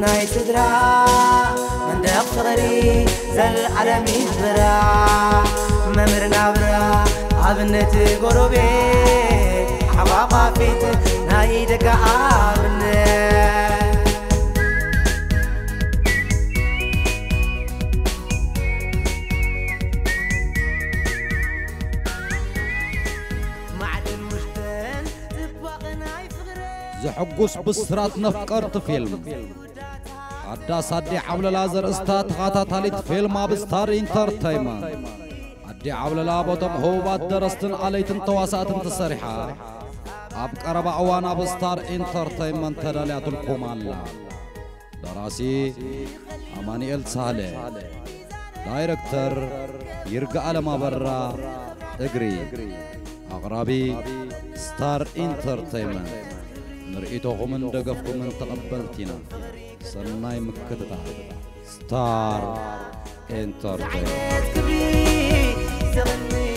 ናይ ስድራ መንደቕ ፍቕሪ ዘልዓለም ይብራ። መምህር ናብራ ኣብነት ጎረቤት ሓቋቋፊት ናይ ደጋ ኣብነት። ማዕድን ውሕደን ጽባቐ ናይ ፍቕሪ። ዘሐጉስ ብስራት ነፍቀርቲ ፊልም። ሓዳስ ኣዲ ዓብለላ ዘርእስታ ተኸታታሊት ፊልም ኣብ ስታር ኢንተርተይመንት። ኣዲ ዓብለላ ቦቶም ህቡባት ደረስትን ኣለይትን ተዋሳእትን ተሰሪሓ፣ ኣብ ቀረባ እዋን ኣብ ስታር ኢንተርተይመንት ተዳልያትልኩም ኣላ። ደራሲ ኣማኑኤል ሳህለ፣ ዳይረክተር ይርጋኣለም ኣበራ እግሪ፣ ኣቕራቢ ስታር ኢንተርተይመንት። ንርእይቶኹምን ደገፍኩምን ተቐበልቲና። ሰናይ ምክትታል። ስታር ኢንተርተይመንት። ዓይነት ክብሪ ዘቕንይ